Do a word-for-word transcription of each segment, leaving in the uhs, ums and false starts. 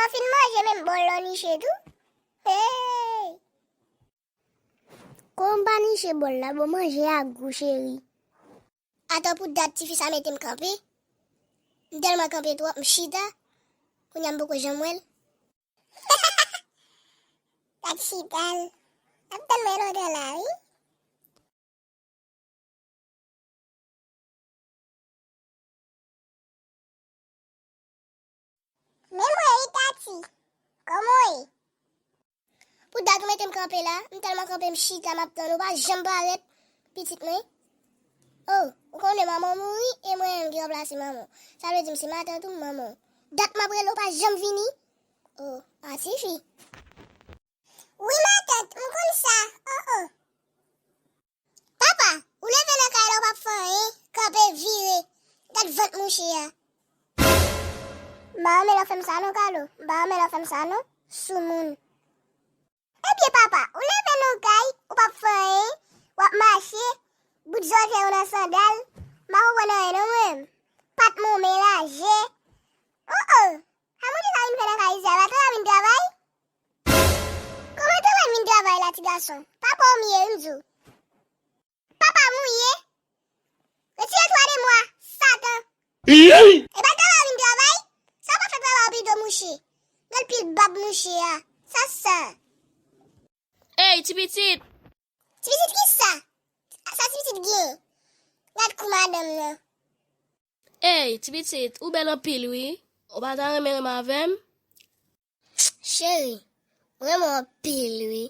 Ou fin manje menm bòl la niche tou? Hey! Kòman m pa niche bòl la? Bon, manje a gou, cheri. Atò, pou dat tifi sa mete m kanpe. M tèlman kanpe twòp, m chita. Kounye a m poko janm wè l. Dat chita l. Ap tann mwen lontan la, wi. Men mwen wi, Tati. Kòman w ye? Pou dat ou mete m kanpe la, m tèlman kanpe m chita m ap tann ou pa janm parèt, pitit mwen. Oh, ou konnen manman w mouri e mwen menm ki ranplase manman w. Sa vle di m se matant ou m manman w. Dat m ap rele w pa janm vini. Oh, a tifi. Wi matant, m konn sa. Oh, oh. Papa, ou leve nan kay la ou p ap fè anyen, kanpe vire. Gad vant mouche a. M pa renmen lè w fè m sa non, Kalo. M pa renmen lè w fè m sa non, soumoun. Ebyen papa, ou leve nan kay, ou p ap fè anyen, w ap mache, bout zòzè w nan sandal, m pa konprann anyen non mwen menm. Pat mwen w melaje. Oh oh, sa mouche sa vin fè nan kay isi a, pa travay vin travay? Kòman travay vin travay la ti gason? Papa w m ye wi m di w. Papa m ou ye? Retire twa de mwa, Satan! E pa travay vin travay? Sa w pa fè travay w pito mouche? Gad pil bab mouche a. Sa sa? Ey, ti pitit! Ti pitit kisa? Sa ti pitit gen? Gad kou madanm nan. Ey, ti pitit, ou bèl anpil wi. Ou pa ta renmen renmen avè m? Cheri, m renmen w anpil wi.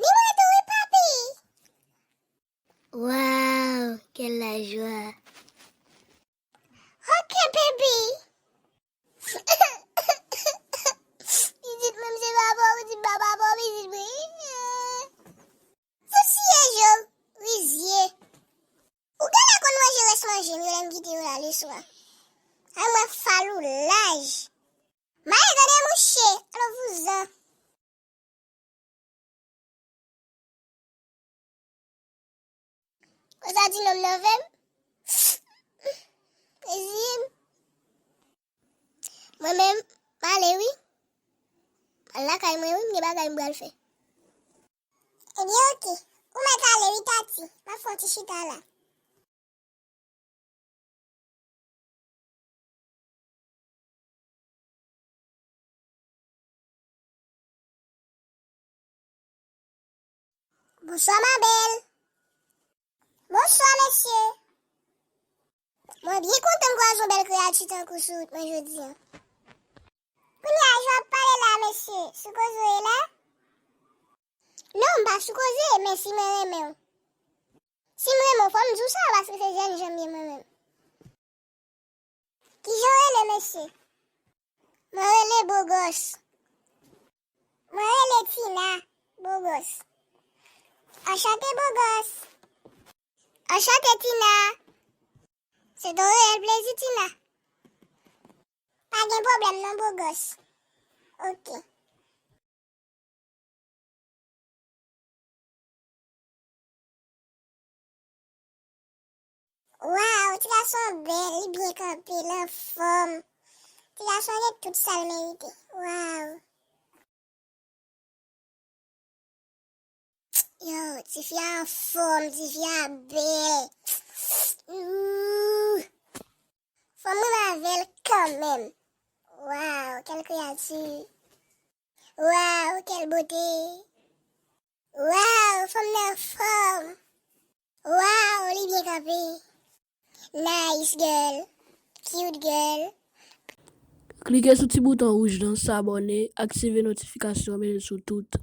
Ni mwen tou wi papi. Waw, quelle la joie. Ok baby. Pitit mwen se papa ou di papa pa pitit mwen. Sou siye je w, rizye. Ou genlè konn manje rès manje m yo lè m kite yo la leswa. Ay mwen faloulaj. Maye gade mouche, alo vouzan. Koza di nonm nan vè m. Reziye m. Mwen menm, m ale wi. M al lakay mwen wi, m gen bagay m pral fè. Ebyen oke. Ou mèt ale wi Tati. M ap fè yon ti chita la. Bonswa ma bèl. Bonswa mesye. Mwen byen kontan m kwaze yon bèl kreyati tankou sou wout mwen jodi a. Kounye a jan w ap pale la mesye, sou koze w ye la? Non, m pa sou koze, men si mwen renmen w. Si m renmen w, fò m di w sa, paske se jèn jan m ye mwen menm. Kijan w rele mesye? Mwen rele Bogòs. Mwen rele Tina Bogòs. Anchante Bogòs. Anchante Tina. Se te yon reyèl plezi Tina. Pa gen pwoblèm non Bogòs. Oke. Waw, ti gason an bèl, li byen kanpe, l anfòm. Ti gason an gen tout sa l merite. Waw. Yo, tifi a anfòm, tifi a bèl. Ooh. Fò m renmen avè l kanmenm. Waw, quelle créature. Waw, quelle beauté. Waw, fanm nan anfòm. Waw, li byen kanpe. Nice girl. Cute girl. Klike sou ti bouton wouj nan s'abonner, aktive notifikasyon, mete l sou tout.